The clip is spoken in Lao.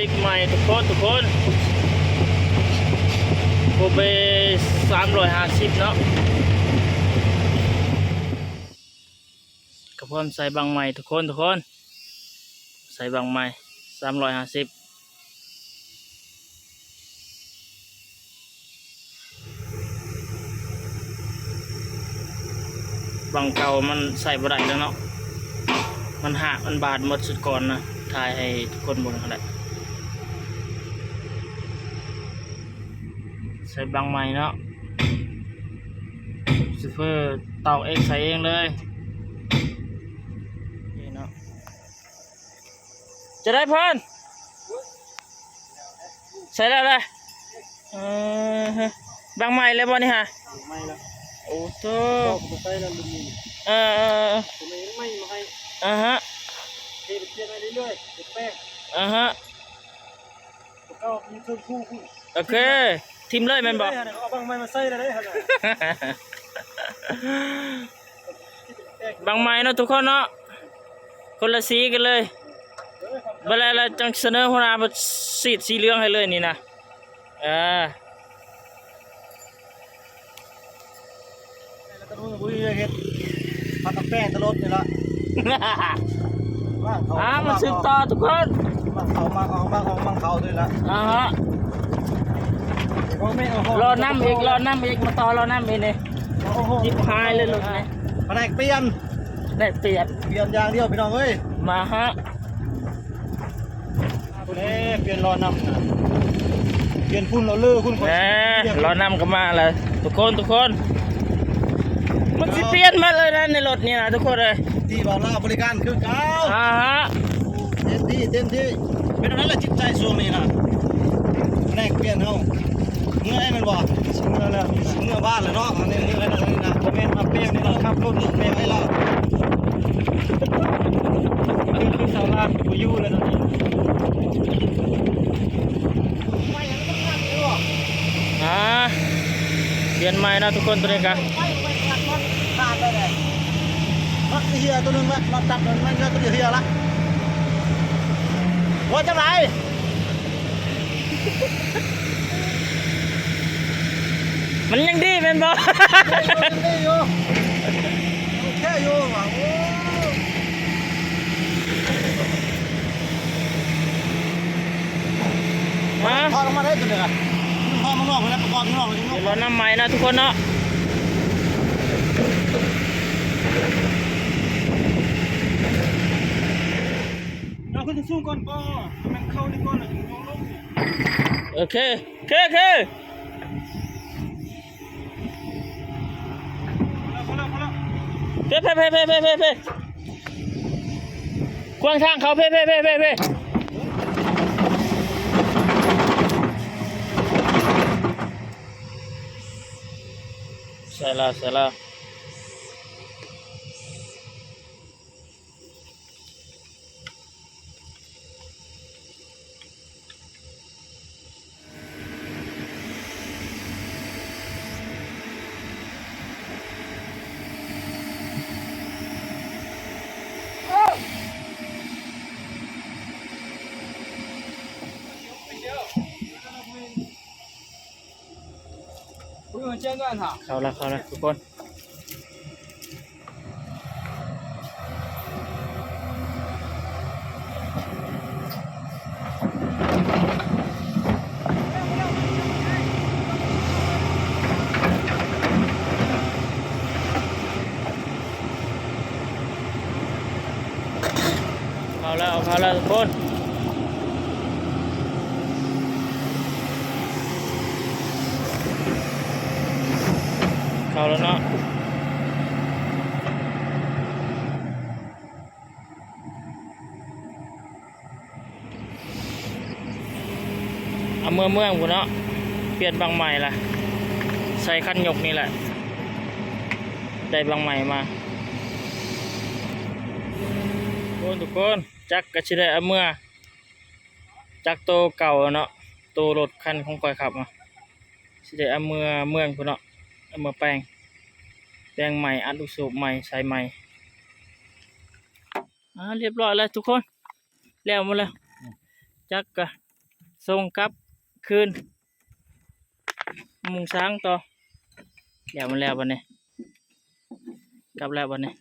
ຕິກໃໝ່ທຸກຄົນ ທຸກຄົນ ໂກເບສາມຮ້ອຍຫ້າສິບເນາະ. ກະພ້ອມໃສ່ບັ້ງໃໝ່ທຸກຄົນ ທຸກຄົນ ໃສ່ບັ້ງໃໝ່ສາມຮ້ອຍຫ້າສິບ. ບັ້ງເກົ່າມັນໃຊ້ບໍ່ໄດ້ແລ້ວເນາະ ມັນຫັກ ມັນບາດໝົດຊຸດກ່ອນນະ ຖ່າຍໃຫ້ທຸກຄົນເບິ່ງຫັ້ນແຫຼະ. ໃສ່ບັ້ງໃໝ່ເນາະ ຊີເຟີເຕົາເອງໃສ່ເອງເລີຍນີ້ເນາະ. ຈະໄດ້ພອນ ໃສ່ແລ້ວລະ ເອີ ບັ້ງໃໝ່ແລ້ວບໍ່ນີ້ຫະ? ໃໝ່ແລ້ວ ໂອ້ໂຕ ບໍ່ໃສ່ແລ້ວລຸ້ນນີ້ ເອີ ເອີ ເອີ ຕົວໃໝ່ມາໃຫ້ ອາຮະ ເຮັດປ່ຽນໄປເລື້ອຍໆ ເຮັດແປງ ອາຮະ. ໂອເຄ ຖິ້ມເລີຍແມ່ນບໍ່? ເອົາບັ້ງໃໝ່ມາໃສ່ແລ້ວເດ້ຫັ້ນນະ ບັ້ງໃໝ່ເນາະທຸກຄົນເນາະ ຄົນລະສີກັນເລີຍ ເອີ ບັດແລ້ວ ແລ້ວຈັ່ງສະເໜີຫົວໜ້າມາສີດສີເຫຼືອງໃຫ້ເລີຍນີ້ນະ ເອີ. ແລ້ວກໍບໍ່ໄດ້ເຮັດ ພັດແປ້ງຕະຫຼົດນີ້ລະ ອ່າ ມາສືບຕໍ່ທຸກຄົນ ບັ້ງເຂົ້າ ບັ້ງເຂົ້າ ບັ້ງເຂົ້າ ບັ້ງເຂົ້ານີ້ລະ ອ່າຮະ ບໍ່ແມ່ນ ລໍນ້ຳອີກ ລໍນ້ຳອີກ ມາຕໍ່ລໍນ້ຳອີກນີ້ ໂອ້ໂຫ ຈິບຫາຍເລີຍລົດນີ້ ພະແນກປ່ຽນ ແນກປ່ຽນ ປ່ຽນຢ່າງດຽວພີ່ນ້ອງເອີຍ ມາຮະ. ພຸ້ນແຫຼະ ປ່ຽນລໍ້ນ້ຳນະ ປ່ຽນພຸ້ນລໍ້ເລີພຸ້ນ ແໝ ລໍ້ນ້ຳກໍມາແລ້ວທຸກຄົນ ທຸກຄົນ ມັນຊິປ່ຽນໝົດເລີຍນະໃນລົດນີ້ນະທຸກຄົນເອີຍ ທີ່ບ່າວລາວບໍລິການຄືເກົ່າ ອາຮະ ເຕັມທີ່ ເຕັມທີ່ ເປັນແນວນັ້ນແຫຼະຈິດໃຈຊ່ວງນີ້ນະ ພະແນກປ່ຽນເຮົາ ເມື່ອຍແມ່ນບໍ່? ເມື່ອຍແລ້ວ ເມື່ອຍບ້ານແລ້ວເນາະ ອັນນີ້ເມື່ອຍແລ້ວນະ ບໍ່ແມ່ນມາປ່ຽນນີ້ລະ ຂັບລົດເມື່ອຍແລ້ວ ຄື ຄືຊາວລາວບໍ່ຢູ່ແລ້ວເນາະ ອາ ປ່ຽນໃໝ່ເນາະທຸກຄົນ ໂຕນີ້ກະ ມັນເຫື່ອໂຕໜຶ່ງລະ ມັນຈັບ ມັນເຫື່ອໂຕດຽວເຫື່ອລະ ວ່າຈັ່ງໃດ? ມັນຍັງດີແມ່ນບໍ່? ໂອເຄຢູ່ ໂອເຄຢູ່ວ່າ ໂອ້ ຮະ ຖອດອອກມາໄດ້ຕົວນີ້ລະ ຖອດມານອກໄປແລ້ວ ປະກອບຢູ່ນອກ ເອົານ້ຳໃໝ່ນະທຸກຄົນເນາະ. ເອົາຂຶ້ນສູງກ່ອນບໍ່? ແມ່ນເຂົ້ານີ້ກ່ອນ ແລ້ວຈຶ່ງລົງນີ້ ໂອເຄ ໂອເຄ ໂອເຄ ພໍແລ້ວ ພໍແລ້ວ ພໍແລ້ວ ເພ ເພ ເພ ຂວາງທາງເຂົາ ເພ ເພ ເພ ເພ ເພ ໃສ່ລະ ໃສ່ລະ. ເຂົ້າລະ ເຂົ້າລະທຸກຄົນ ເຂົ້າແລ້ວ ເຂົ້າແລ້ວທຸກຄົນ ເຂົ້າແລ້ວເນາະ. ເອົາເມືອເມືອງພຸ້ນເນາະ ປ່ຽນບັ້ງໃໝ່ລະ ໃສ່ຄັນຍົກນີ້ແຫຼະ ໄດ້ບັ້ງໃໝ່ມາ ທຸກຄົນ ຈັກກະຊິໄດ້ເອົາເມືອ ຈັກໂຕເກົ່າເນາະ ໂຕລົດຄັນຂອງຂ້ອຍຂັບ ຊິໄດ້ເອົາເມືອເມືອງພຸ້ນເນາະ ເອົາເມືອແປງ ແປງໃໝ່ ອັດລູກສູບໃໝ່ ໃສ່ໃໝ່. ອ່າ ຮຽບຮ້ອຍແລ້ວທຸກຄົນ ແລ້ວໝົດແລ້ວ ຈັກກະ ສົ່ງກັບຄືນ ມຸງຊ້າງຕໍ່. ແລ້ວ ມັນແລ້ວບັດນີ້ ກັບແລ້ວບັດນີ້.